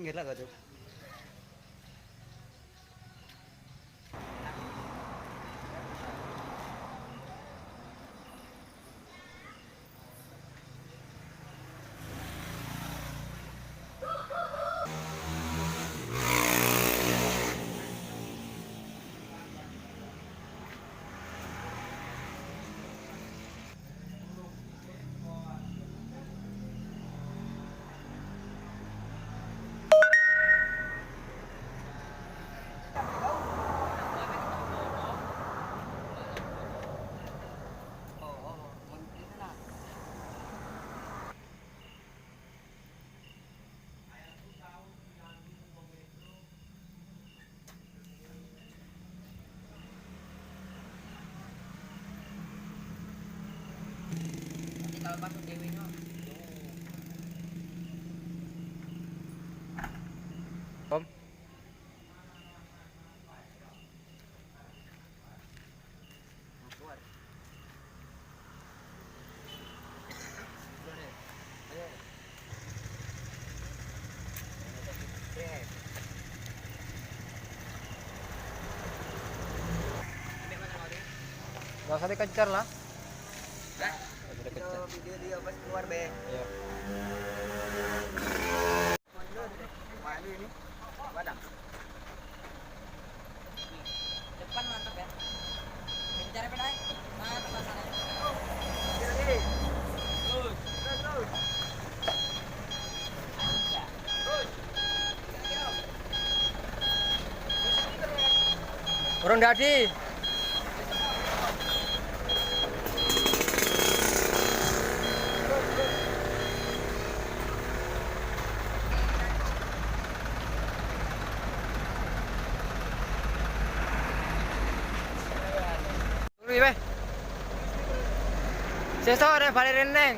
Pinggir lah kau. Kalau masuk dewe no. Om. Keluar. Gak usah dikejar lah. Hah? Dikejar. Video dia pas keluar be. Iya. Mana ini? Padang. Depan mantap ya. Kejar pedai. Mantap masalahnya. Terus. Terus. Terus. Urung dadi. Sesuk nek bali reneng.